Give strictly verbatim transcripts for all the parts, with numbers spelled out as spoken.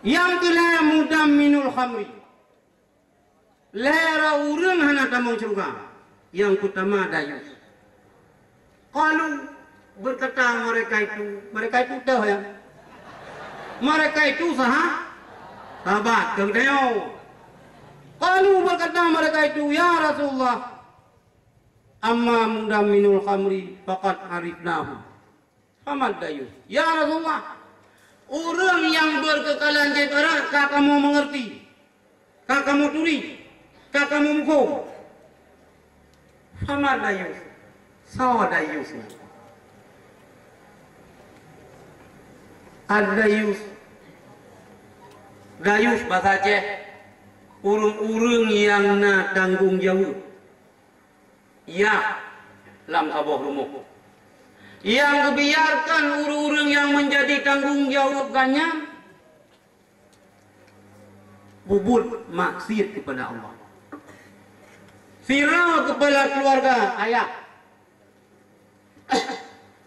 Nyang keulhèe mudamminul khamri. Lhèe droe ureueng hana tamong syeuruga. Nyang peutama dayus. Qalu, berkata mereka itu, mereka itu teuh ya. Mereka itu saha-, sahabat keu geutanyoe. Qalu, berkata mereka itu, "Ya Rasulullah, amma mudamminul khamri faqad arifnahu." Faman dayus. Ya Rasulullah, ureueng nyang beukeukalan jép arak ka kamoe meungeurti, ka kamoe turi, ka kamoe muphom. Faman dayus. Soe dayus nyan? Ad-dayus. Dayus basa Aceh, ureueng-ureueng nyang na tanggong jaweueb. Yah, lam saboh rumoh. Nyang geubiarkan ureueng-ureueng nyang meunjadi tanggong jaweueb gobnyan peubuet maksiet keupada Allah. Sidroe keupada keuluwarga, ayah.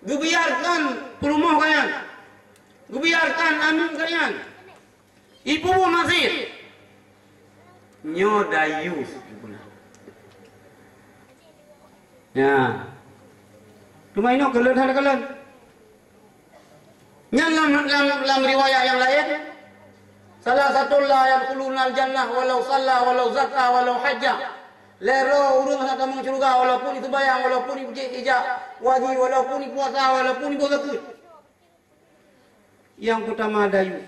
Geubiarkan peurumoh gobnyan. Geubiarkan aneuk gobnyan. Ibu maséh. Nyoe dayus. Ya. Cuma inoe keulon hana keulon. Nyan lam, lam, lam riwayat nyang laén, salah satu la yadkhulunal jannah walau shalla, walau zakka, walau hajja. Lhèe droe ureueng hana tamong syeuruga, walaupun iseumbahyang, walaupun ijak, ijak haji, walaupun ipuasa, walaupun iboh zakeuet. Nyang peutama dayus,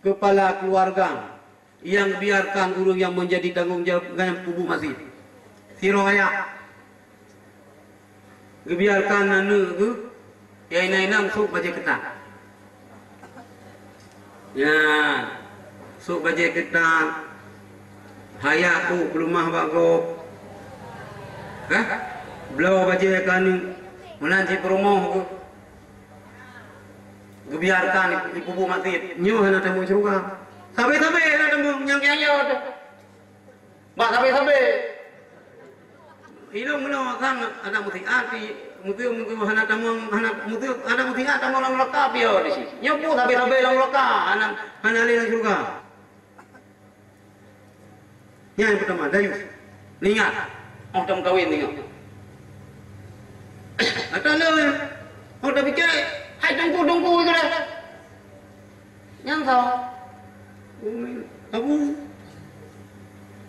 keupala keuluwarga nyang biarkan ureueng nyang meunjadi tanggong jaweueb gobnyan peubuet maksiet. Sidroe ayah geubiarkan aneuk geuh, ya inong-inong sôk bajèe keutat. Ya, sôk bajèe keutat, hayah peuleumah bak gob. Hah? Bloe bajèe keu aneuk, meunan cit peurumoh geuh. Geubiarkan ipeubuet maksiet, nyoe hana tamong syeuruga. Sabe-sabe hana tamong, nyang kaya teuh. Bak sabe-sabe. Ilôn meunoe sang adak meusiat, meuteuk, meuteuk hana tamong, hana meuteuk, adak meusiat tamong lam neuraka piôh di si. Nyoe pun sabe-sabe lam neuraka, hana, hana lé lam syeuruga. Nyan nyang peutama, dayus. Ingat, 'oh tameukawen ingat. Ata lé, 'oh tapike, hai teungku-teungku itu dah. Nyan soe? Umi, Abu,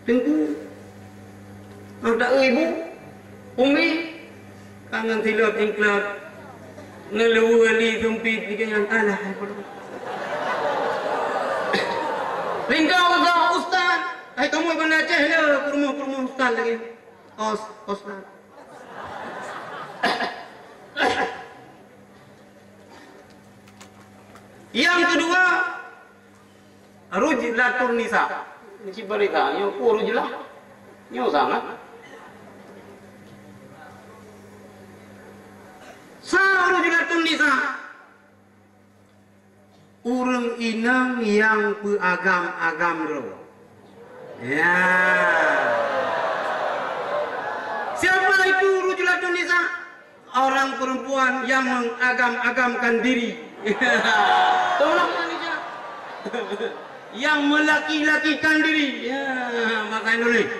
Teungku. 'Oh ta-eu ibu, Umi. Kangen silop ingklot. Ngeuluwe li sumpit di nyan. Alah, hai peurumoh. Ringkau keu ustaz. Hai kamoe Banda Aceh le, peurumoh-peurumoh ustaz lagèe. Os, ustaz. Nyang keudua, rujlatun nisa. Cit barita, nyoe peue rujlah? Nyoe sangat. Sa rujlatun nisa. Ureueng inong nyang peuagam-agam droe. Ya. Siapa itu rujlatun nisa? Orang perempuan yang mengagam-agamkan diri. Tolong Indonesia. Yang melaki-lakikan diri. Ya, bahasa Indonesia.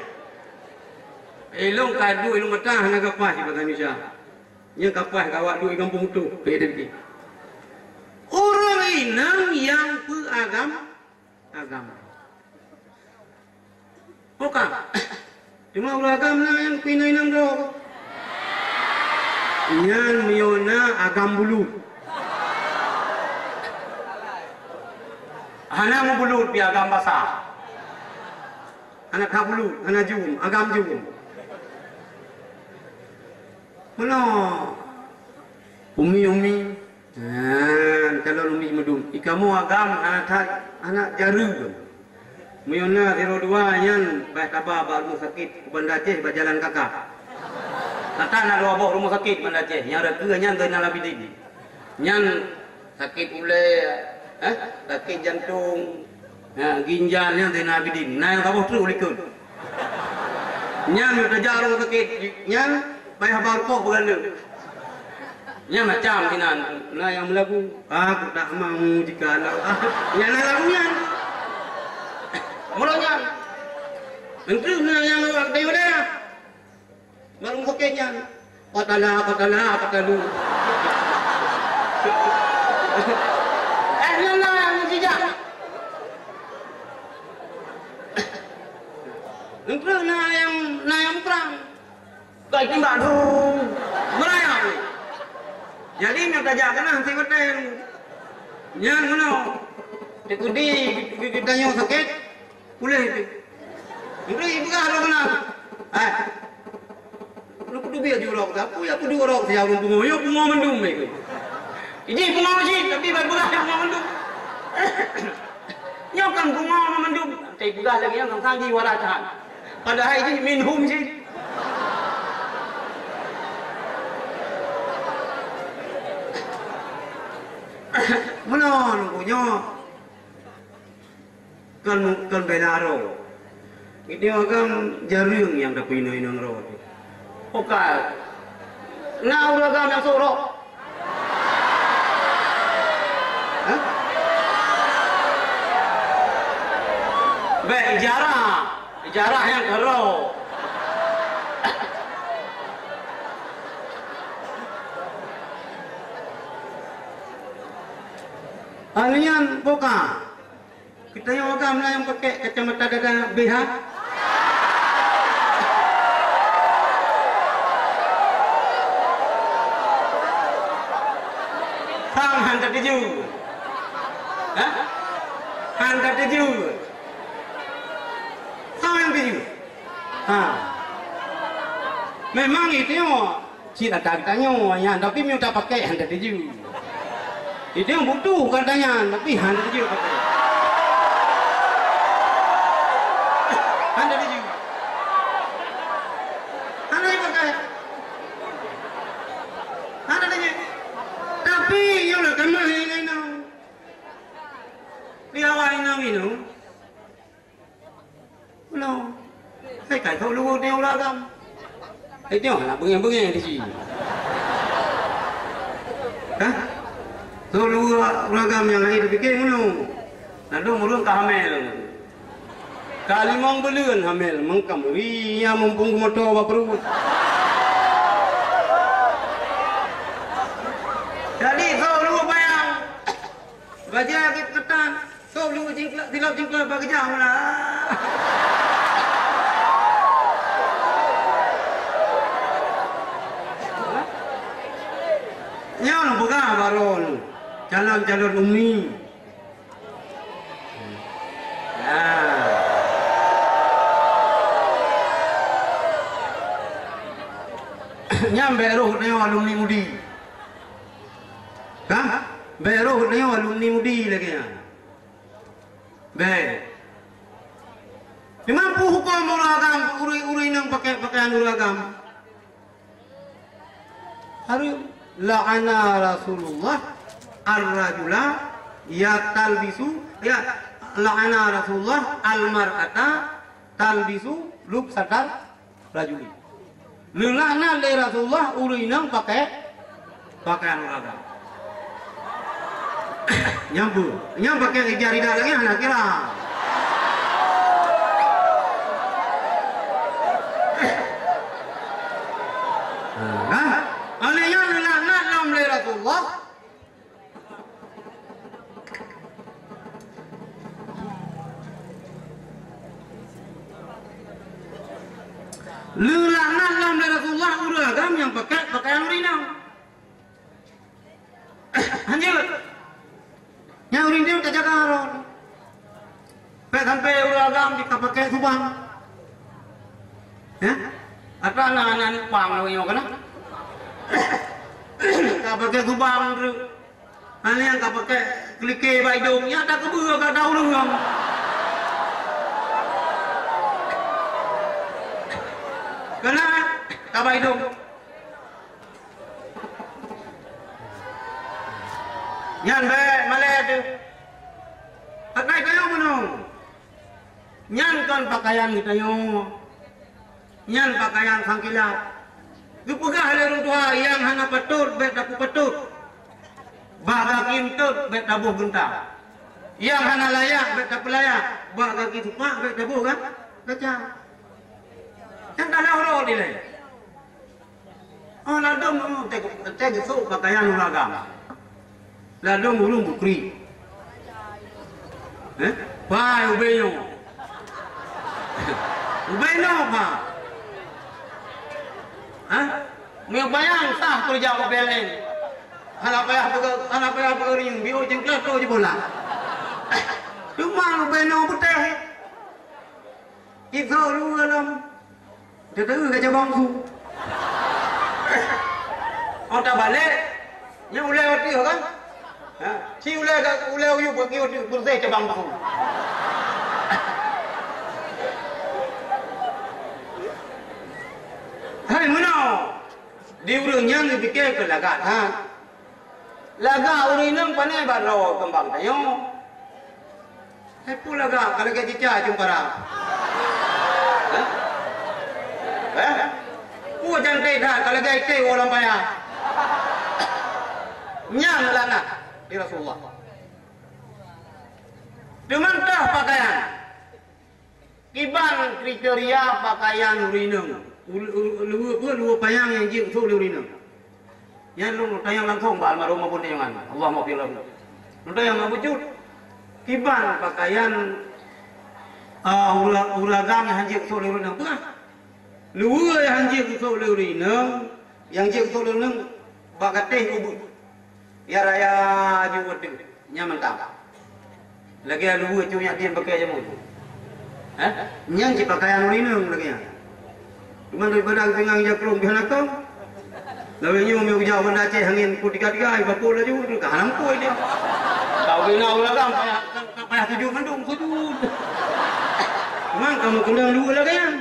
Ilôn ka duek ilôn mata hana kapah di bahasa Indonesia. Nyang kapah ka awak duek di gampông tu, P D P. Ureueng inong nyang peuagam-agam. Bukan. Cuma ureueng agam na nyang peuinong-inong droe. Nyan meunyoe na agam bulut. Hana meubulut pih agam basa. Hana that bulut, hana jum, agam jum. Meunoe. Umi-umi. Nah, calon umi meudum. Ikamoe agam hana that, hana jareue. Meunyoe na sidroe dua nyan bah taba bak rumoh sakét u Banda Aceh bak jalan kaka. Kata na dua boh rumoh sakét Banda Aceh, nyang rakeue nyan Zainal Abidin. Nyan sakét ulèe, eh, sakét jantong, ha, ginjal nyan Zainal Abidin. Na nyang saboh treuk u likot. Nyan tajak rumoh sakét nyan payah ba rukoh beuganda. Nyan macam sinan, na nyang meulagu, "Aku tak mau jikalau." Ah, nyan na lagu nyan. Meunurot nyan. Enteuk na nyang lewat dari udara. Baru mungkin nyan. Patala, patala, patalu. Eh, nyan na nyang jijak. Enteuk na nyang, na nyang muprang. Ka itimbak, duh, meurayap. Jadi, nyoe tajak keunan si watèe. Nyan meunoe. Teukudi, geutanyoe sakét, puléh pih. Nyoe ipeugah lom keunan. Hai. Lu kudu biet jurok, tapi ya kudu orok siya ureueng pungo. Yo pungo mandum, eh. Iji pungo cit, tapi ban peugah pungo mandum. Nyoe kan pungo mandum. Tapi peugah lagèe nyan, kan sanji wara that. Padahai jih minhum jih. Meunan, Teungku, nyoe kon, kon bela droe. Geutanyoe agam jareueng nyang tapeuinong-inong droe. Okai. Na ureueng agam nyang sôk rok? Hah? Bèk ijarah. Ijarah nyang keurok. Hal nyan buka. Geutanyoe agam na nyang pakèk kacamata dada B H? Sang han tatuju. Hah? Han tatuju. Sang han tatuju. Ha. Memang itu. Cit ata geutanyoe nyan, tapi meunyoe tapakèk han tatuju. Itu butuh bukan tanyan, tapi han tatuju pakèk. Han tatuju. Han tatuju pakèk. Han tatuju. Tapi nyoe lah keumah inong-inong. Di awak inong-inong. Belum. Hai, kai kau lugu tengok uragam. Hai, tengok anak bengeng-bengeng di sini. Hah? Tu lugu uragam nyang hai dipikir ngono. Lalu murung ka hamil. Ka limong buleuen hamil, mengkam ria mumpung moto bak perut. Jadi, kau lugu bayang. Bajèe geupeugah, "Sob lu jingklak, silop jingklak bak geujak meunan." Nyoe lôn peugah baroe nyoe, calon-calon umi. Nah. Nyan bèk rôh nyoe alumni MUDI. Kan? Bèk rôh nyoe alumni MUDI lagèe nyan. Bèk. Teuma peue hukôm ureueng agam, ureueng, ureueng inong pakèk pakaian ureueng agam? Hareuem, la'ana Rasulullah ar-rajula ya talbisu, ya, la'ana Rasulullah al-mar'ata talbisu lubsatar rajuli. Neulaknat lé Rasulullah ureueng inong pakèk pakaian ureueng agam. Nyan peue? Nyan pakèk ija rida lagèe hana kira. Nah, oleh nyan neulaknat lom lé Rasulullah. Neulaknat lom lé Rasulullah ureueng agam nyang pakèk pakaian ureueng inong. Hanjeuet. Nyang ureueng inong tajaga rot. Bèk sampai ureueng agam jih ka pakèk subang. Ya? Atra na, na nupang lagèe nyoe kana? Ka pakèk subang tu. Hana nyang ka pakèk klike bak idông, nyan takeubeue gata ureueng. Kana ka bak idông. Nyan bèk malèe teuh. Pakai kayong meunoe. Nyan kon pakaian geutanyoe. Nyan pakaian sangkilat. Geupeugah lé ureuëng tuha, nyang hana patôt bék tapeupatot, bak gaki eunteuk bék taboh geunta. Nyang hana layak bék tapeulayak, bak gaki tupak bék taboh ga-, gaca. Nyan ka lheueh rot ilée. Oh, ladôm teuh, teuh geusok pakaian ureuëng agam. Ladôm ureuëng bukri. Eh? Pai ubé nyoe. Ubé nyoe, ha. Ha? Meunyoe bayang sah keureuja ubé laén. Hana payah beuke-, hana payah beukeurieng, biôh jengklat troh jibola. Teuma ubé nyoe beutéh. Igo lu lom. Teuteue ka cabang su. Oh, tabalek. Nyan ulée watèe kan? Ha, si ulée ka, ulée uyueb bagi watèe beureuséh cabang su. Hai meunoe. Di ureuëng nyan geupike keu lagak that. Lagak ureuëng inong pane bak droe keumbang tanyoe. Hai peue lagak ka lagée cicak cumpara. Hah? Eh? Peue canték that ka lagée iték woe lam paya. Nyan laknat di Rasulullah. Teuma teuh pakaian. Kiban kriteria pakaian ureuëng inong. Ul-, ul-, luweue peue, luweue panyang nyang jeuet keu ureuëng inong. Nyan lôn tanyong langsong bak almarhum Abon Tanjongan. Allahumma fir lahu. Lôn tanyong Abu Cut. Kiban pakaian, ah, ura-, ureuëng agam nyang jeuet keu ureuëng inong. Peue? Luweue nyang jeuet keu ureuëng inong, nyang jeuet keu ureuëng inong bak gatéh ubeut. Ya raya ju watèe nyan mantap. Lagée luweue cu nyak diem pakai jameun. Hah? Nyan cit pakaian ureuëng inong lagée nyan. Cuma daripada singang jakrong bih nakong. Lalu nyoe meu uja Banda Aceh angin ku tiga-tiga, iba pol laju, tu ka hana meukuih dia. Kau kena ureuëng agam payah, payah tuju mandum sujud. Memang kamu kena luweue lagée nyan.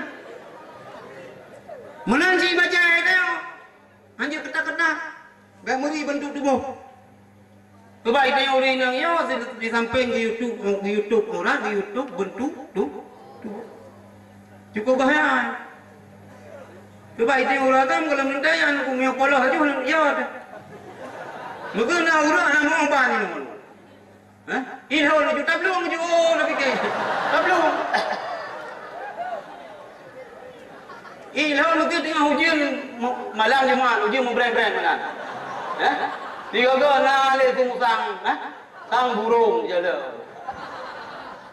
Meunan cit baca ayat nyoe. Hanjeuet ketat-ketat, bék meuri beuntuk tuboh. Keubai tanyoe ureuëng inong yo di, di sampéng di YouTube, di YouTube orang, di YouTube beuntuk tu, tuboh. Cukup bahaya. Keubai tanyoe ureuëng agam kalau meuntai anu ku miyueb poloh laju yo teuh. Meukeuna ureuëng hana meuubah nyoe. Hah? Ilhon laju, tablueng laju, oh, na pike. Tablueng. Ilhon laju teungoh ujeuen mu-, malam Jumat, ujeuen meubreng-breng meunan. Hah? Tiga-tiga na lé tumusang, hah? Sang burông jalan.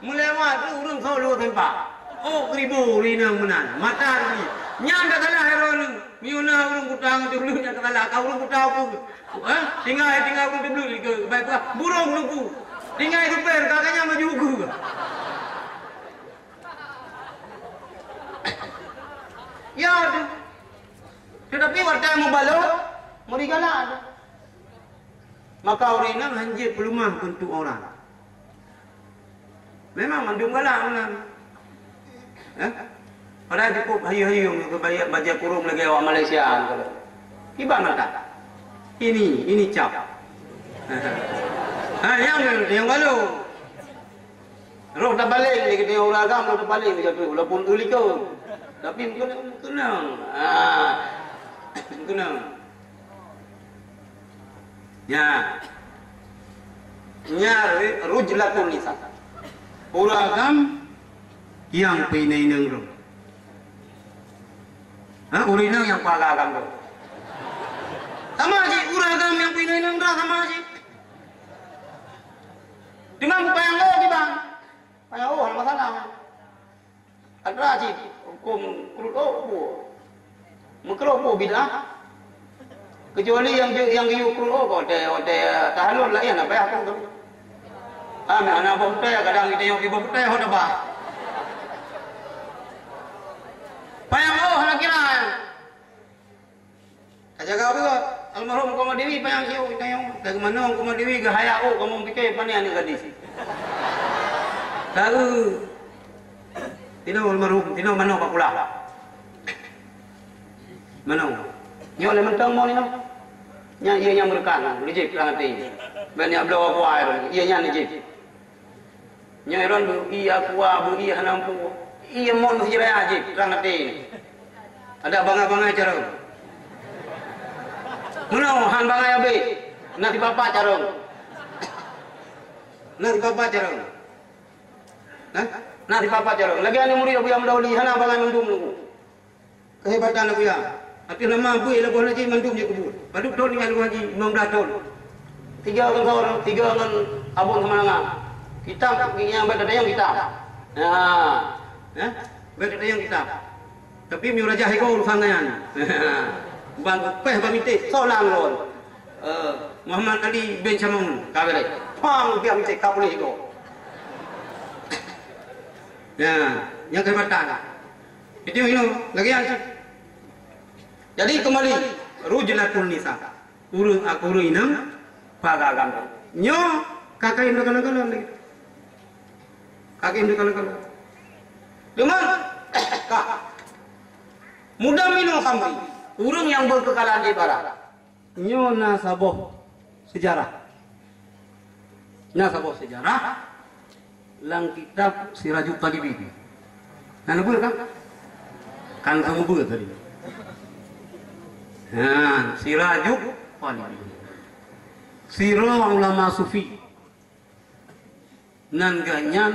Meulewat tu ureuëng sok lheueh sempak. Oh, keribu rinang meunan. Mata rugi. Nyan dak salah droeneuh. Meunyoe na ureuëng buta ngon teuh nyan dak salah. Ka ureuëng buta ku. Ha? Tinggai, tinggai ureuëng teubleuet ke, baik bah, burông nuku. Tinggai super, kakaknya maju ke. Ya, tu. Tetapi watèe meubalot, meuri galak tu. Maka ureuëng inong hanjeuet peuleumah beuntuk aurat. Memang mandum galak meunan. Eh? Padahai cukup hayeu-hayeu ngon bajèe, bajèe kurông lagèe awak Malaysia nyan. Kiban mata. Ini, ini cap. Ha, nyang, nyang balu. Roh tabaleng lé geutanyoe ureueng agam, roh tabaleng lé geutanyoe, walaupun eu likôt. Tapi meukeunong, meukeunong. Ha. Meukeunong. Nya. Nya ri-, rujlatun nisa. Ureueng agam nyang peuinong-inong droe. Ha, ureueng inong nyang peuagam agam droe. Sama jih, ureueng agam nyang peuinong-inong droe sama jih. Teuma meupayang oh kiban. Payang oh hana masalah. Atra cit hukôm krut oh buet. Meukrôh buet bid'ah. Kecuali nyang ju-, nyang geuyue krut oh, watèe, watèe tahalul laén hana payah krut. Ah, meuhana boh putèe, kadang geutanyoe boh putèe hana bah. Payang oh hana kira. Tajaga beurôt, almarhum Komang Dewi panyang siôh geutanyoe. Ka geumanö Komang Dewi geuhayat, oh, kamoe pike pane aneuk gadis. Taeu. Tinoe almarhum, tinoe manö bak kulah. Manö. Nyoe lé mantong mo nyoe. Nyan ié nyang meureukat, leujép lam até. Ban nyak bloe aku air, ié nyan leujép. Nyoe Iron beu ié aqua, beu ié hana mampu. Ié mon meusi jiraya jih, trang até. Ada bangai-bangai cara. Meunoe han bangai abéh, na sipapat carông. Na sipapat carông. Hah? Na sipapat carông. Lagèe aneuk murit Abuya Madauli, hana bangai mandum lagu. Keuhebatan Abuya. Ateueh nama bui lagoh haji mandum jeuet keu buet. Padub thon ingat lagoh haji, limong blah thon. Tiga ngon Thor, tiga ngon Abon Samalanga. Kitab nyang bèk tatanyong kitab. Nah. Hah? Bèk tatanyong kitab. Tapi meunyoe Raja Hego urusan nyan. Bang Upeh bang Mitek, soe nan lôn. Eh, Muhammad Ali bin Syamaun, ka beureh. Pang biar Mitek ka puléh Hego. Ya, nyang keuhebatan. Itu inoe, lagèe nyan cit. Jadi kembali, rujlatul nisa. Ureueng, ureueng inong paga agama. Nyoe ka kayém teukalon-kalon lagèe. Ka kayém teukalon-kalon. Teuma ka mudamminul khamri, ureueng nyang beukeukalan ibarat. Nyoe na saboh seujarah. Na saboh seujarah lam kitab Sirajut Talibin. Na neubeuet kan? Kan ka neubeuet tadi. Ha, Sirajut Talibin. Sira ulama sufi. Nan geuh nyan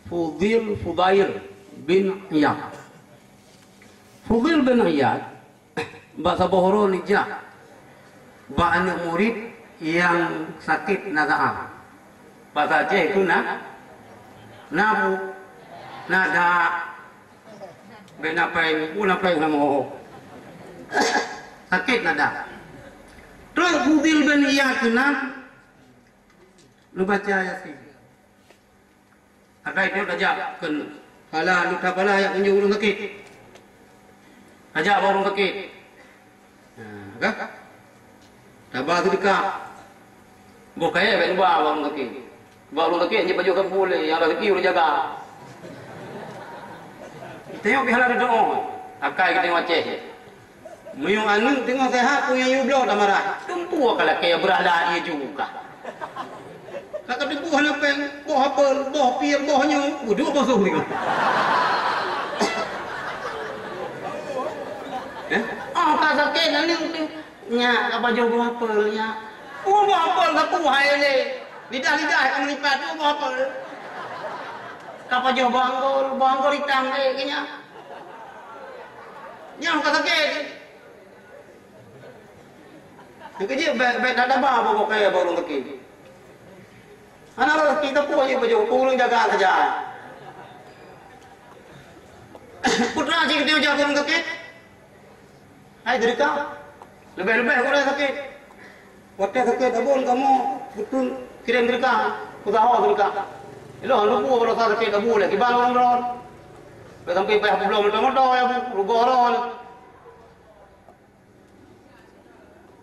Fudil Fudail bin Iyad. Fudil bin Iyad bak saboh uroe neujak bak aneuk murit nyang sakét nadak. Basa Aceh itu na, nabu, nadak. Bèk na péng, bu na péng sama ho. Sakét nadak. Trok Fudil bin Iyad keunan, neubaca Yasin. Akai tu tajak keu pala, luta pala jak tunjuk ureueng sakét. Tajak bak ureueng sakét. Ha, ka? Taba seudeukah. Boh kayèe bèk neuba bak ureueng sakét. Bak ureueng sakét jeuet pajoh sapeue lé, nyang raseuki ureueng jaga. Tengok pih hana teudoa. Akai geutanyoe Aceh. Meunyoe aneuk teungoh seuhat, peue nyang yue bloe tamarah. Teumpu ka lakèe beurala ie ju ka. Ka kateupeue hana péng, boh apel, boh pir, boh nyoe, duek boh sôh nyoe. Eh? Oh, ka sakét aneuk teuh. Nyak, ka pajoh boh apel, nyak. Oh, boh apel sapeue hai lé. Lidah-lidah ka meulipat, oh, boh apel. Ka pajoh boh anggor, boh anggor itam lé keu nyak. Nyak ka sakét. Nyang keujeuet bèk, bèk that taba boh kayèe bak ureueng sakét. Hana raseuki sapeue jih pajoh, ureueng jaga saja. Putra jih geuteuh jak keu ureueng sakét. Hai, seudeukah. Leubeh-leubeh ureueng sakét. Watèe sakét abon kamoe beutôi kirém seudeukah, peusaho seudeukah. Ilôn hana luput baroesa sakét abu lé, kiban ureueng droe. Bèk sampoe payah peubloe meuto-meuto ya, rugoe droe.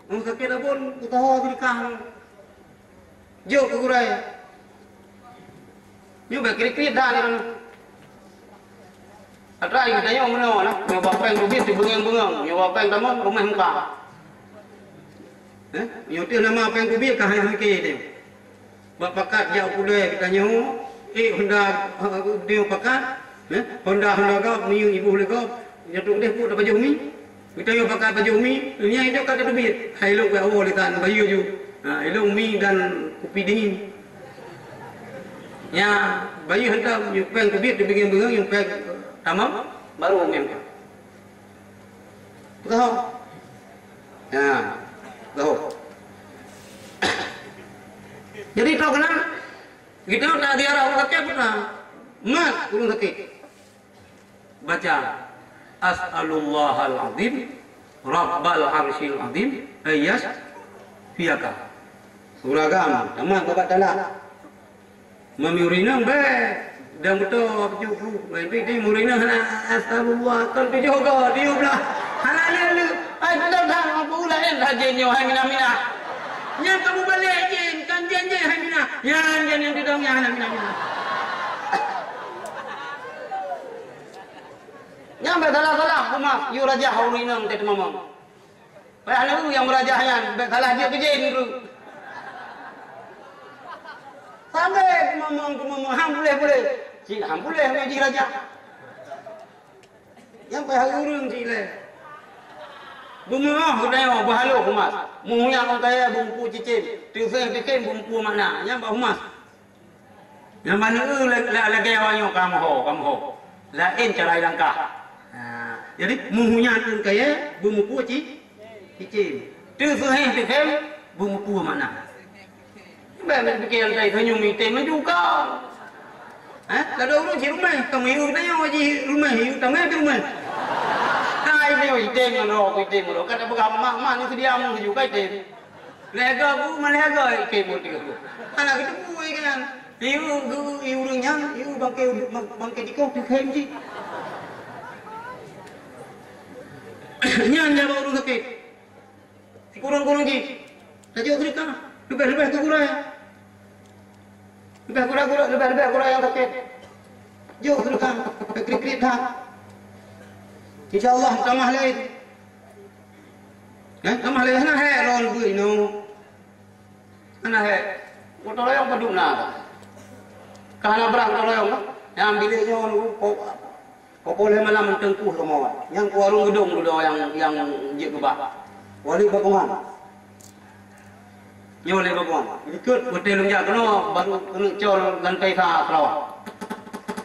Ureueng sakét abon, peusaho seudeukah. Jok keu gurèe. Nyoe bèk kriet-kriet that nyoe. Atra geutanyoe meunoe na, nyoe ba péng teubiet teubeungéng-beungéng, nyoe ba péng tamong ruméh muka. Eh, nyoe teuh nama péng teubiet ka hai hana keu teuh. Bak pakat jak u pulo geutanyoe, ék honda, eh, nyoe pakat, eh, honda, honda gob, miyueb iboh lé gob, nyang trok deh pun tapajoh mi. Geutanyoe pakat pajoh mi, nyan idok ka tateubiet. Hai lôn kuwoe lisan bayeue ju. Ha, ilôn mi dan kupi dingin. Nya, bayeue hantom, yue péng teubiet, teubeungéng-beungéng, yue péng tamong, baru meu'en. Peusaho. Ya, peusaho. Jadi, trok keunan, geutanyoe na ziarah ureueng sakét peureunah. Mat ureueng sakét. Baca, "As'alullahal azim, rabbal arsyil azim, ay yasyfiyaka." Surah agam, tamat babak talak. Mami ureueng inong bèk, dan beutôi tujuh puluh. Tapi di ureueng inong hana, "As'alullah," kon tujoh go, tujoh blah. Hana lé-lé. Ai, beutôi that, aku laén that jén nyoe, hai minah-minah. Nyan kamoe balek jén, kan jén-jén, hai minah. Nyan, nyan, nyan, tudong nyan, hana minah-minah. Nyan bèk salah-salah, kumat, yue rajah ureueng inong teuh teumamong. Payah lôn nyang meurajah nyan, bèk salah jeuet keu jén ureueng. Sabe teumamong-teumamong, han puléh-puléh. Cit han puléh ngon jih rajah. Nyang payah ureueng cit lé. Beumeu'oh geutanyoe beuhaloh humas. Meuhuyang ureueng kayèe beumupue cicém, teuféh teukhém beumupue makna. Nyan bak humas. Nyang baneue la-, la-, lagèe awak nyoe ka meuho, ka meuho. Laén cara langkah. Ha, jadi meuhuyang ureueng kayèe beumupue ci-, cicém. Teufeuhéh teukhém beumupue makna. Bèk meupiké lantai senyum item laju ka. Eh, ladôm ureueng cit ruméh, ka miyueb tanyoe jih ruméh, yue tamé pih ruméh. Hai tanyoe item ngon roh, item ngon roh. Ka tapeugah mak, mak ni seudia meuh laju ka item. Lhèe goe bu, ma lhèe goe ikem bu tiga bu. Hana geuteupeue ikan. Ieu geu ieu ureueng nyan, ieu bangke bangke dikoh teukhém jih. Nyan nyang bak ureueng sakét. Sikureueng-kureueng jih. Tajok seudeukah. Leubeh-leubeh keu gurèe. Leubeh gurèe-gurèe, leubeh-leubeh gurèe nyang sakét. Jok seudeukah. Keu kriet-kriet that. Insya Allah tamah laén. Eh, tamah lé hana hék lôn beuet inoe. Hana hék. Gotong royong padum na. Ka hana brang gotong royong. Nyang bilék nyoe po-, po-, pukul lhèe malam teungku rumoh. Nyang ku warong geudong dudoe nyang, nyang jeuet keubah. Wali Bagongan. Nyoe Wali Bagongan. Ikot watèe lôn jak keunoe baru keuneuk col lantai sa keulawa.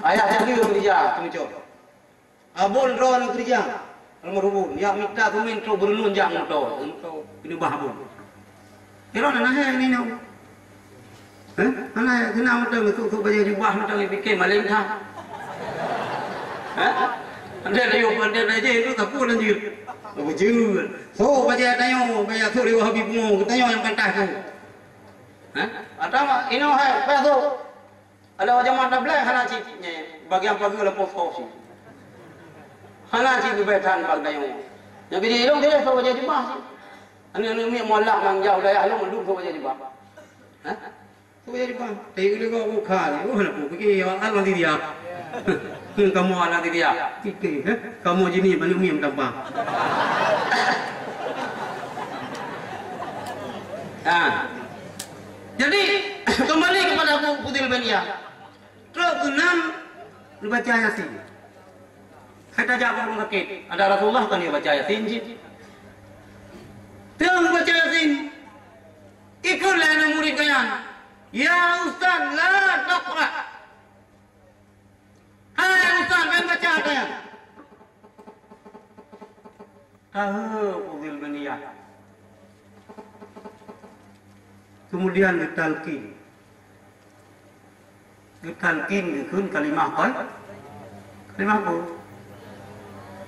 Ayah jak lé keureuja keuneuk col. Abon droeneuh keureuja, almarhum, jak mita keumen trok beureunun jak moto, moto keuneuk bah abon. Droeneuh hana hai ninoe. Heh? Hana hai keunan moto, sôk-sôk bajèe jubah moto, piké maleng that. Heh? Andai layu, andai lajé tu takue lanjut. Beujeuet. Sôk bajèe tanyoe, bajèe sôk lé Wahabi bumoe, geutanyoe nyang pantas tu. Heh? Atawa inoe hai, payah sôk. Ada jamaah tabligh hana cit nyan, bagian pageue lam poh-poh cit. Hana cit leubeh that bak tanyoe. Nyang keuji ilong dia sôk bajèe jubah cit. Aneuk-aneuk miet mualaf nyang jak u dayah lôn mandum sôk bajèe jubah. Hah? Sôk bajèe jubah. Tapi ulèe gob buka ni, oh, hana peue pike, ya Allah, diri ah. Ngon kamoe anak diri ah. Pike, eh? Kamoe jih ni aneuk miet meutampa. Ha. Jadi, kembali kepada Abu Fudil bin Iyad. Trok keunan neubaca Yasin. Hai tajak bak ureueng sakét, ada Rasulullah kan neubaca Yasin cit. Teungoh neubaca Yasin, ikot lé aneuk murit nyan, "Ya Ustaz, la taqra." Hai Ustaz, bèk baca ayat. Tahe Fudil bin Iyad. Kemudian ditalkin. Ditalkin geukheun kalimah apa? Kalimah apa?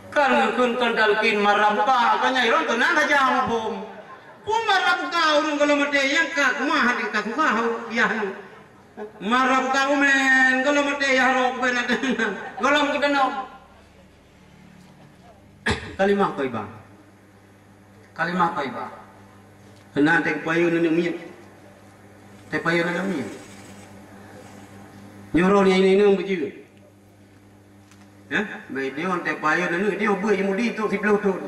Kan geukheun kan talkin marabka, kan nyai rot keunan saja muphom. Peue marabka ureueng gohlom maté nyang ka kumaha hati ka susah yah nyoe. Marabka umén, gohlom maté yah rot keubeuna deungon. Gohlom keudeungoe. Kalimah thaibah. Kalimah thaibah. Keunan teupayeue aneuk miet. Teupayeue aneuk miet. Nyoe roh nyang inong beujeuet. Hah? Bèk nyoe teupayeue aneuk nyoe beuet Yahudi trok siplôh thôn.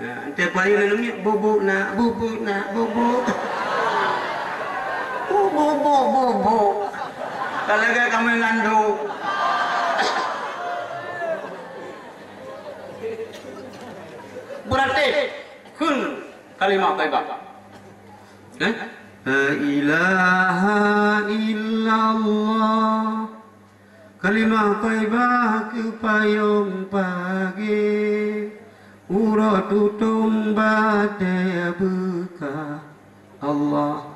Ha, teupayeue aneuk miet, "Bubuk nak, bubuk nak, bubuk." Bubuk, bubuk, bubuk. Ka lagèe kamoe ngan dho. Beurati kheun kalimah thaibah. Eh? La ilaha illallah. Kalimah thaibah keu payong pagèe, uroe tutong batèe beuka. Allah,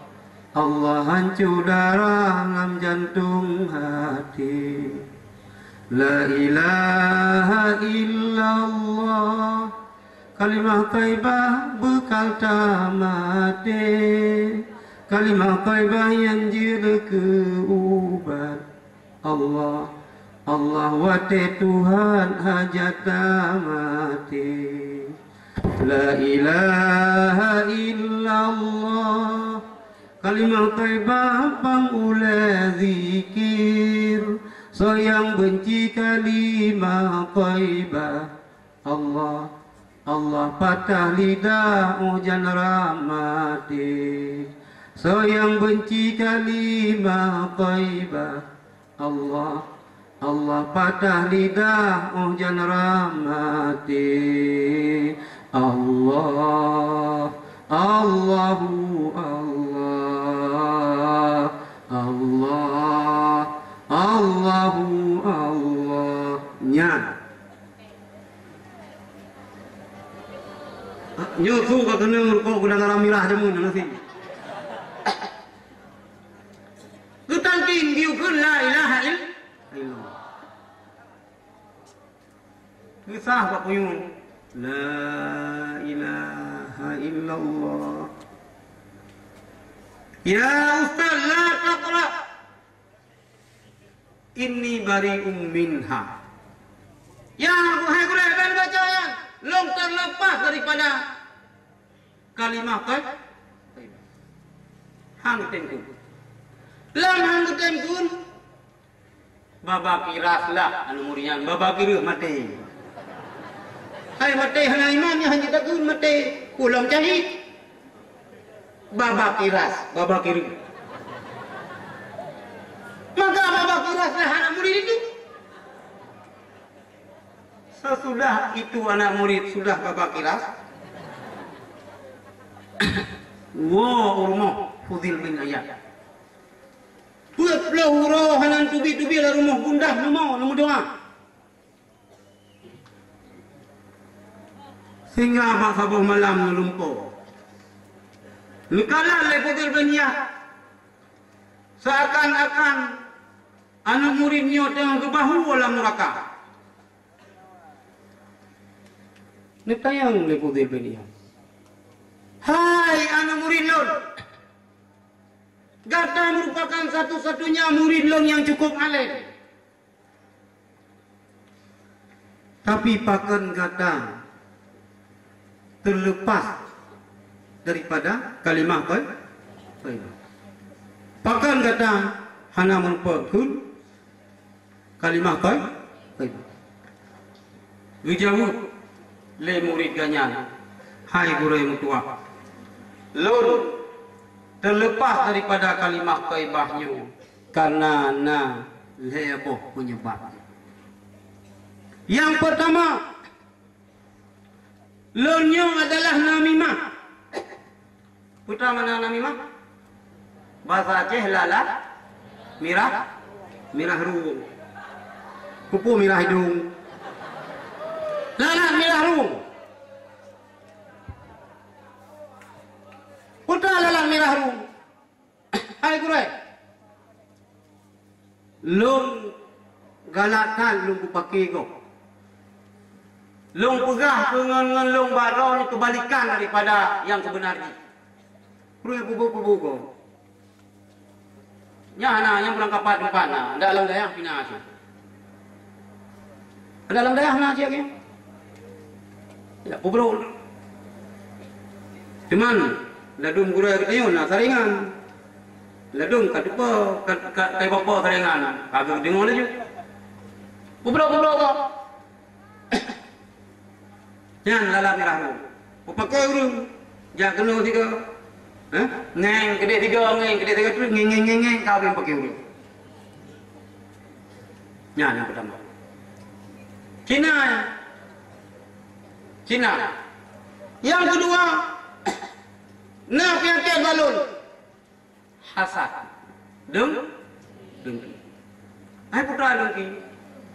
Allah hanco darah lam jantong até. La ilaha illallah. Kalimah thaibah beukal tamaté. Kalimah thaibah nyang jeuet keu ubat. Allah, Allah watèe Tuhan hajat tamaté. La ilaha illallah. Kalimah thaibah bang ulèe zikir. Soe nyang beunci kalimah thaibah. Allah, Allah patah lidah óh jan rab maté. Soe nyang beunci kalimah thaibah, Allah, Allah patah lidah óh jan rab maté. Allah, Allahu Allah, Allah, Allahu Allah. Nyan. Nyoe su ka keuneung rukok gula garam mirah jameun nasi. Geutalkin geukheun la ilaha ill-, illallah. Kisah bak kuyueng. La ilaha illallah. Ya ustaz, la taqra. Inni bari'um minha. Ya, wahai gurée, ban baca nyan. Lôn terlepas daripada kalimah thayyibah. Han geutem kheun. Lam han geutem kheun, Baba Kiras lah aneuk murit nyan, Baba Kireuh maté. Hai maté hana iman nyan hana takheun maté. Ulôn cahit. Baba Kiras, Baba Kireuh. Maka Baba Kiras lah aneuk murit itu. Sesudah itu aneuk murit sudah Baba Kiras, woe u rumoh Fudil bin Iyad. Peuet ploh uroe hana teubiet-teubiet lam rumoh gundah leumo neumeudoa. Sehingga bak saboh malam neulumpoe. Neukalon lé Fudil bin Iyad. Seakan-akan aneuk murit nyoe teungoh geubahu lam nuraka. Neutanyong lé Fudil bin Iyad, "Hai aneuk murit lôn, gata meurupakan satu-satunya murit lôn nyang cukup além. Tapi pakon gata terlepas daripada kalimah thoi-, thayyibah? Pakon gata hana meurupakan kalimah thoi-, thayyibah?" Geujaweueb lé murit geuh nyan, "Hai gurée meutuwah, lôn terlepas daripada kalimah thayyibah nyoe kareuna na lhée boh peunyebab. Nyang peurtama, lôn nyoe adalah namimah." Peue makna namimah? Basa Aceh lalat mirah, mirah rueng. Peue mirah idong? Lalat mirah rueng. Peue lalat mirah rueng? Hai gurée, lôn galak that lôn peupake gob. Lôn peugah keu ngon, ngon lôn bak droeneuh keubalikan daripada nyang seubeuna jih. Peue peubuet-peubuet gob. Nyan hana, nyang beurangkapat teumpat na, dak lam dayah pih na cit. Dak lam dayah na cit lagée nyan. Ya, peubroe. Cuman, ladum gurée geutanyoe na saringan. Ladum ka tupo, ka, ka, ka ipopo saringan. Ka geudeungoe laju. Peubroe-peubroe gob. Nyan lalat mirah rueng. Peupake ureuëng, jak keunoe sigoe. Hah? Ngeng keudeh sigoe, ngeng keudeh sigoe, terus ngeng, ngeng, ngeng, ngeng, ka ureuëng pake ureuëng. Nyan nyang peurtama. Cina. Cina. Nyang keudua, na peunyakét balon. Hasad. Deung-, deungki. Hai putra deungki.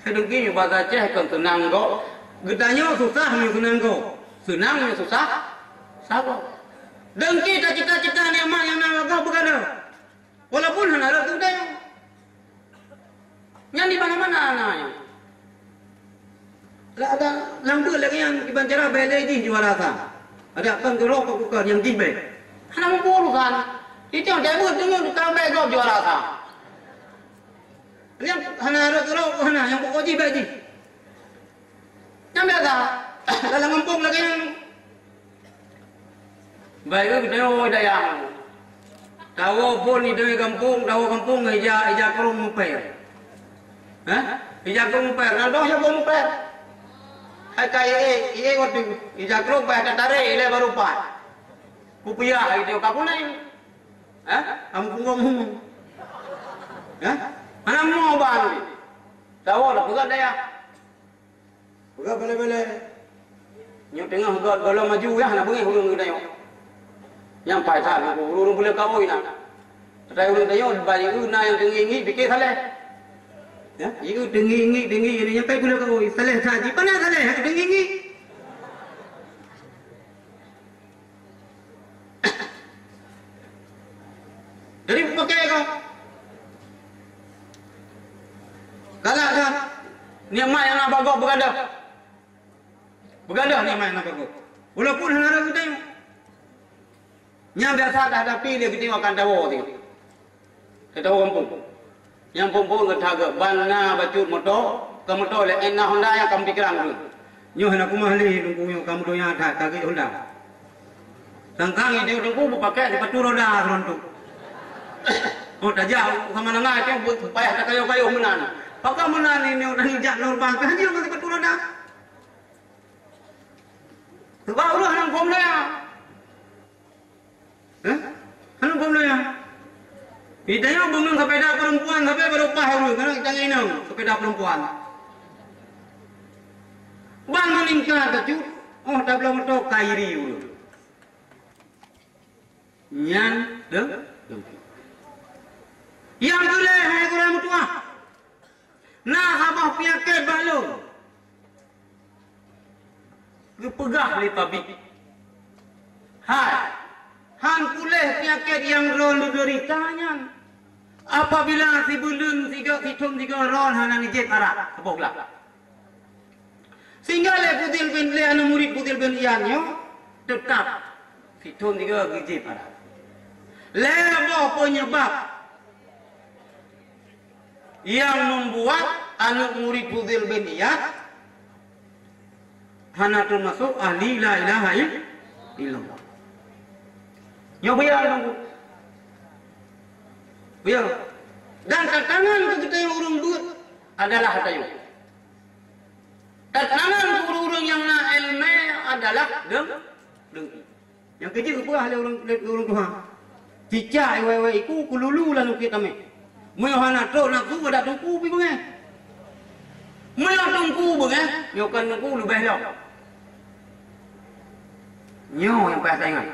Hai deungki nyoe basa Aceh kon seunang gob. Geutanyoe susah nyoe seunang gob. Seunang nyoe susah, susah gob. Deungki ta cita-cita nikmat nyang na bak gob beugala. Walaupun hana rot keu geutanyoe. Nyan di mana-mana na nyan. Lah ada lam beuet lagée nyan kiban cara bèe lé jih juara sa. Ada kan geurok keu bukan nyang jih bèe. Hana muphom urusan. Itu yang dia buat dengan tukang bèe gob juara sa. Yang hana ada geurok hana yang pokok jih bèe jih. Nyang biasa, dalam gampông lagée nyan. Baik, eh, geutanyoe dayah. Tawoe phon di gampông, tawoe gampông, ija, ija krong muper. Hah? Ija krong muper, na doh ija krong muper. Hai ka ié, ié watèe, ija krong bah tatarek, ilée baru pat. Kupiah itu ka punai. Hah? Kamu punggong hu. Hah? Mana mau ban? Tawoe dah peugah dayah. Peugah bèlèe-bèlèe. Nyoe teungoh go-, gohlom maju, yah, na beungéh ureuëng geutanyoe. Nyang paih that, ureuëng-ureuëng buleue kaôi na. Tatai ureuëng tanyoe, bak ié na nyang teungieng-ngieng, pike saleh. Ya, ié teungieng-ngieng, teungieng, nyang paih buleue kaôi, saleh that, jih pana saleh, teungieng-ngieng. Jadi, pike kah? Galak that, nikmat nyang na bak gob beugadoh. Beugadoh nikmat nyang na bak gob. Walaupun hana rot geutanyoe. Nyang biasa tahadapi lé geutanyoe akan tawoe teuh. Tawoe gampông. Nyang phon-phon geutanyoe ban na bacut moto, ka moto lé, na Honda nyang ka meupikiran ureuëng. Nyoe hana kumaih lé Teungku nyoe ka meudonya that ka gét Honda. Sangkang idéh Teungku beupakèk sipatu roda keuruntuk. Oh, tajak sama nangah itu payah takayoh-kayoh meunan. Pakon meunan ini udah jak lorban ka jeuet ngon sipatu roda. Sebab Allah hana muphom lé. Hah? Hana muphom lé. Kita nyoe bangun sepeda perempuan sampai baru pas ureuëng, karena kita nginong sepeda perempuan. Ban meningkat cut, oh tabloe moto kairi ureuëng. Nyan deh, deh. Nyang keulhèe hai gurèe meutuah. Na saboh peunyakét bak lôn. Geupeugah lé tabib, "Hai, han puléh peunyakét nyang droe lôn deurita nyan. Apabila sibuleuen sigoe sithon sigoe droe hana neujieb arak saboh glah." Sehingga lé Fudhil bin, lé aneuk murit Fudhil bin Iyad nyoe teutap sithon sigoe geujieb arak. Lhèe boh peunyeubab nyang membuat aneuk murit Fudhil bin Iyad hana teumasuk ahli la ilaha il-, illallah. Nyoe buyang Teungku. Buyang. Dan tantangan keu geutanyoe ureuëng beuet adalah tanyoe. Tantangan keu ureuëng-ureuëng nyang na iéleumé adalah deung-, deungki. Nyang keujeuet geupeugah lé ureuëng, lé ureuëng tuha. Cicak iwai-wai iku keululu lam lukét tamé. Meunyoe hana trok nafeusu adak teungku pih beungéh. Meunyoe teungku beungéh, nyoe kon teungku leubeh lom. Nyoe nyang payah taingat.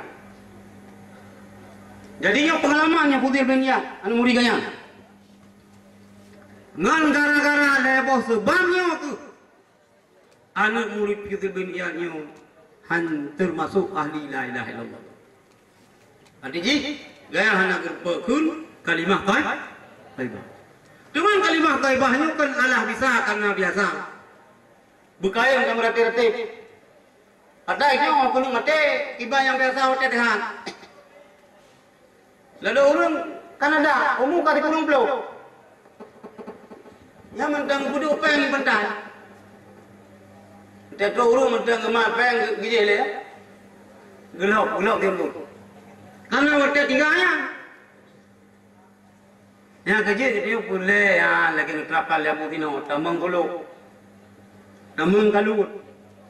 Jadi nyoe peungalaman nyang Fudhil bin Iyad, aneuk murit geuh nyan. Ngon gara-gara lhèe boh seubab nyoe keuh aneuk murit Fudhil bin Iyad nyoe han teumasok ahli la ilaha illallah. Arti jih, gaya hana geupeukeun kalimah thaib-, thaibah. Teuma kalimah thaibah nyoe kon alah bisa karena biasa. Beukayém ka meuratéb-ratéb. Padahai nyoe keuneuk maté, iban nyang biasa watèe teuhat. Lalu ureuëng Kanada, umu ka sikureueng ploh. Nyan mantong peuduek péng di pantai. Teuka ureuëng mantong geumat péng geu-, geujéh lé. Geulhok, geulhok timbul. Karena watèe tiga nyan. Nyang keujeuet jih peureulèe, ya, lagèe neuterapkan lé Abu Tino, tamong golok. Tamong kalut.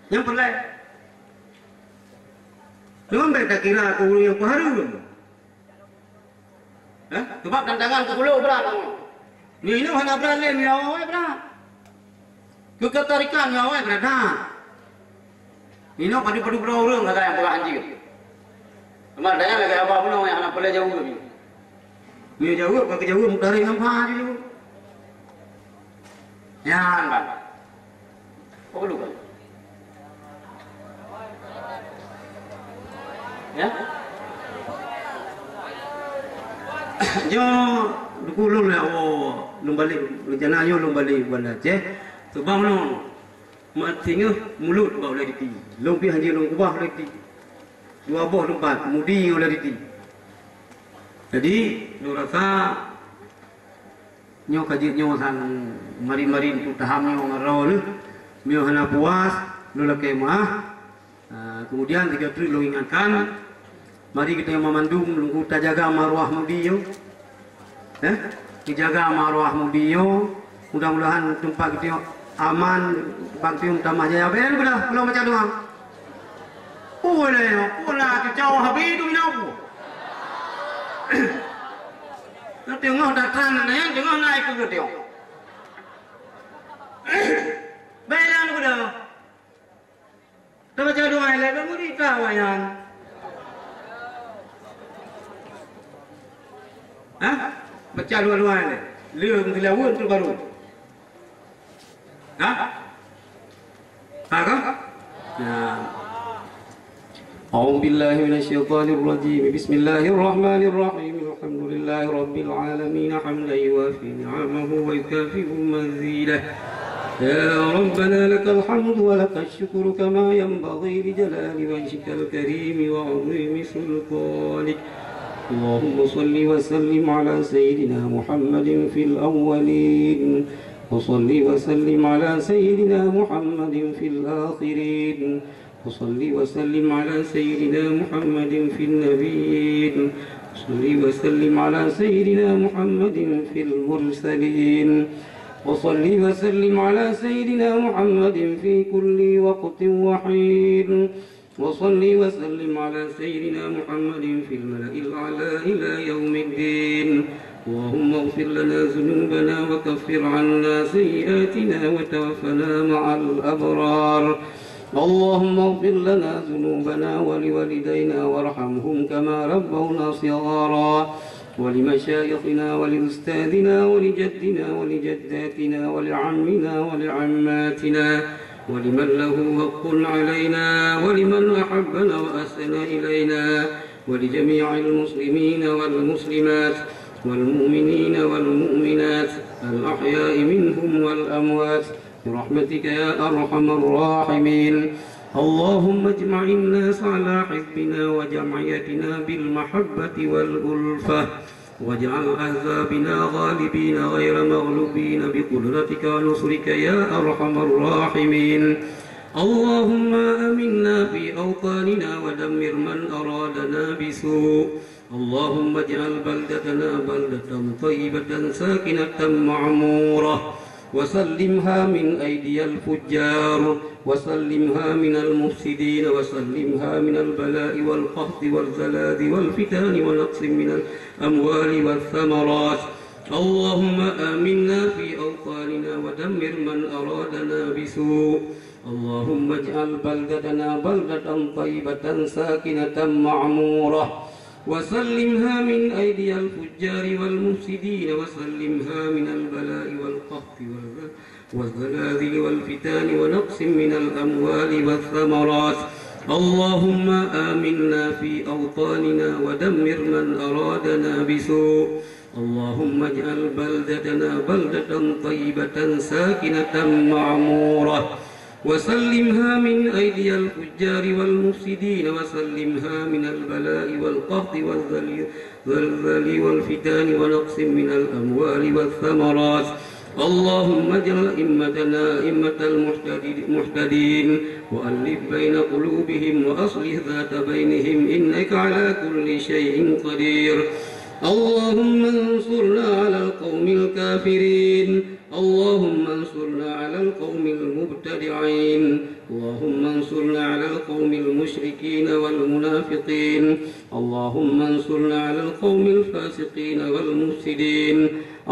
Nyang peureulèe. Nyoe bèk takira keu ureuëng nyang peuhareuem. Hah? Sebab tantangan keu ulôn brat nyoe. Nyoe hana brat lé, nyoe awai brat. Keu keutarikan nyoe awai brat that. Nyoe padub-padub droe ureuëng kata nyang peugah anjing. Cuma tanya lagèe haba bunoe nyang hana peureulèe jaweueb. Nyoe jaweueb, ka jaweueb meutarek ngon pha jih. Nyan ban. Peue dulu kan? Ya? Nyoe dukung lôn ya Allah, lôn balek rencana nyoe lôn balek Banda Aceh. Teubang nyoe, mat singoh mulod bak ulèe Diti. Lôn pih hanjeuet lôn keubah ulèe Diti. Dua boh teumpat, Mudi ngon ulèe Diti. Jadi, lôn rasa Nyoe ka jeuet nyoe sang marin-marin tu taham nyoe ngon droeneuh. Meunyoe hana puas, lôn lakèe meu'ah. Ah, kemudian sigoe treuk lôn ingatkan, mari geutanyoe mandum lungku tajaga maruah Mudi nyoe. Eh? Tajaga maruah Mudi nyoe. Mudah-mudahan teumpat geutanyoe aman, teumpat geutanyoe meutamah jaya. Bèk lôn beudah, lôn baca doa. Ulèe, ulèe, cucau habéh tu mina peue? Teungoh datang nyan, teungoh na ikeu geutanyoe. Baiklah, geutanyoe. Tabaca doa. Luar-luar ni. Leuh meusilaweuen tu baru. Ha? Ha ka? Ya. أعوذ بالله من الشيطان الرجيم. بسم الله الرحمن الرحيم. الحمد لله رب العالمين، حمدا يوافي نعمه ويكافئ مزيده. يا ربنا لك الحمد ولك الشكر كما ينبغي لجلال وجهك الكريم وعظيم سلطانك. اللهم صل وسلم على سيدنا محمد في الأولين، وصل وسلم على سيدنا محمد في الآخرين، وصل وسلم على سيدنا محمد في النبيين، وصل وسلم على سيدنا محمد في المرسلين، وصل وسلم على سيدنا محمد في كل وقت وحين، وصل وسلم على سيدنا محمد في الملأ الأعلى إلى يوم الدين. اللهم اغفر لنا ذنوبنا وكفر عنا سيئاتنا وتوفنا مع الأبرار. اللهم اغفر لنا ذنوبنا ولوالدينا وارحمهم كما ربونا صغارا، ولمشايخنا ولأستاذنا ولجدنا ولجداتنا ولعمنا ولعماتنا ولمن له حق علينا ولمن أحبنا وأحسن إلينا ولجميع المسلمين والمسلمات والمؤمنين والمؤمنات الأحياء منهم والأموات برحمتك يا أرحم الراحمين. اللهم اجمع الناس على حزبنا وجمعيتنا بالمحبة والألفة، واجعل أحزابنا غالبين غير مغلوبين بقدرتك ونصرك يا أرحم الراحمين. اللهم آمنا في أوطاننا ودمر من أرادنا بسوء. اللهم اجعل بلدتنا بلدة طيبة ساكنة معمورة، وسلمها من أيدي الفجار، وسلمها من المفسدين، وسلمها من البلاء والقحط والزلازل والفتن ونقص من الأموال والثمرات. اللهم آمنا في أوطاننا ودمر من أرادنا بسوء. اللهم اجعل بلدتنا بلدة طيبة ساكنة معمورة، وسلمها من أيدي الفجار والمفسدين، وسلمها من البلاء والقحط والز-، والزلازل والفتن ونقص من الأموال والثمرات. اللهم آمنا في أوطاننا ودمر من أرادنا بسوء. اللهم اجعل بلدتنا بلدة طيبة ساكنة معمورة، وسلمها من أيدي الفجار والمفسدين، وسلمها من البلاء والقحط والزل-، والزلزال والفتن ونقص من الأموال والثمرات. اللهم اجعل أئمتنا أئمة المهتدي-، المهتدين، وألف بين قلوبهم، وأصلح ذات بينهم، إنك على كل شيء قدير. اللهم انصرنا على القوم الكافرين. اللهم انصرنا على القوم المبتدعين. اللهم انصرنا على القوم المشركين والمنافقين. اللهم انصرنا على القوم الفاسقين والمفسدين.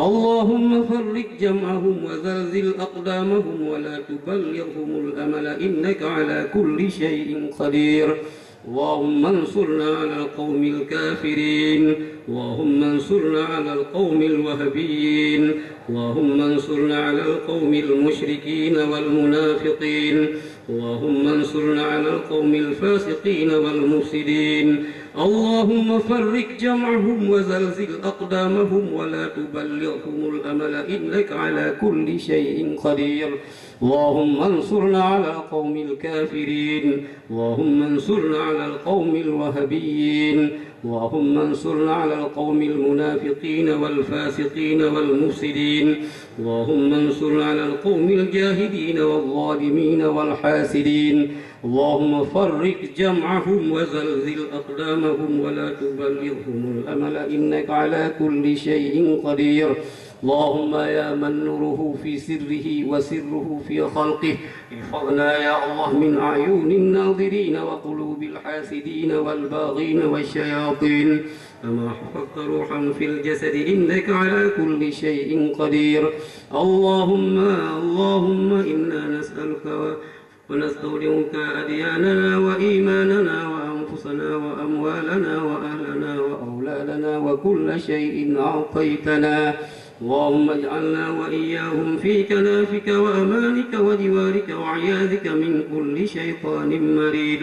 اللهم فرق جمعهم وزلزل أقدامهم ولا تبلغهم الأمل إنك على كل شيء قدير. اللهم انصرنا على القوم الكافرين. اللهم انصرنا على القوم الوهابيين. اللهم انصرنا على القوم المشركين والمنافقين. اللهم انصرنا على القوم الفاسقين والمفسدين. اللهم فرق جمعهم وزلزل أقدامهم ولا تبلغهم الأمل إنك على كل شيء قدير. اللهم انصرنا على القوم الكافرين. اللهم انصرنا على القوم الوهابيين. اللهم انصرنا على القوم المنافقين والفاسقين والمفسدين. اللهم انصرنا على القوم الجاهلين والظالمين والحاسدين. اللهم فرق جمعهم وزلزل أقدامهم ولا تبلغهم الأمل إنك على كل شيء قدير. اللهم يا من نوره في سره وسره في خلقه، احفظنا يا الله من أعين الناظرين وقلوب الحاسدين والباغين والشياطين، كما حفظت روحا في الجسد إنك على كل شيء قدير. اللهم، اللهم إنا نسألك و-، ونستودعك أدياننا وإيماننا وأنفسنا وأموالنا وأهلنا وأولادنا لنا وكل شيء أعطيتنا. اللهم اجعلنا وإياهم في كنافك وأمانك وجوارك وعياذك من كل شيطان مريد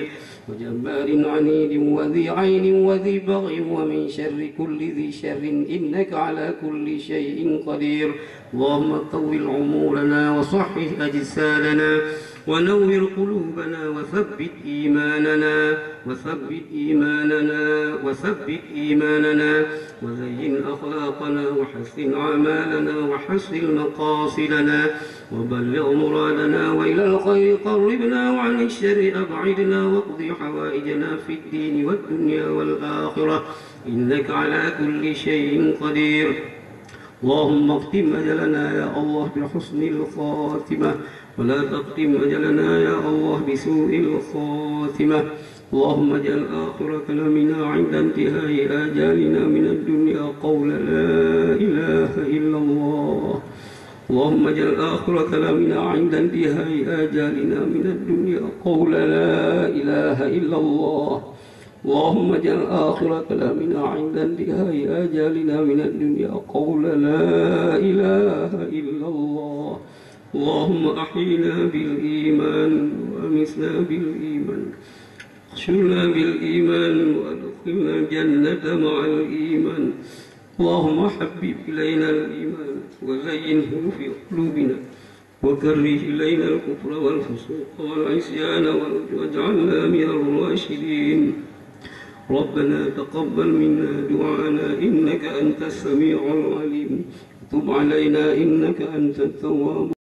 وجبار عنيد وذي عين وذي بغي ومن شر كل ذي شر إنك على كل شيء قدير. اللهم طول عمورنا وصحح أجسادنا ونور قلوبنا وثبت إيماننا، وثبت إيماننا، وثبت إيماننا، وزين أخلاقنا، وحسن أعمالنا، وحصل مقاصدنا، وبلغ مرادنا، وإلى الخير قربنا، وعن الشر أبعدنا، واقض حوائجنا في الدين والدنيا والآخرة، إنك على كل شيء قدير. اللهم اختم أجلنا يا الله بحسن الخاتمة، ولا تختم أجلنا يا الله بسوء الخاتمة. اللهم اجعل آخر كلامنا عند انتهاء آجالنا من الدنيا قول لا إله إلا الله. اللهم اجعل آخر كلامنا عند انتهاء آجالنا من الدنيا قول لا إله إلا الله. اللهم اجعل آخر كلامنا عند انتهاء آجالنا من الدنيا قول لا إله إلا الله. اللهم أحينا بالإيمان وأمتنا بالإيمان. احشرنا بالإيمان وأدخلنا الجنة مع الإيمان. اللهم حبب إلينا الإيمان وزينه في قلوبنا وكره إلينا الكفر والفسوق والعصيان واجعلنا من الراشدين. ربنا تقبل منا دعاءنا إنك أنت السميع العليم. تب علينا إنك أنت التواب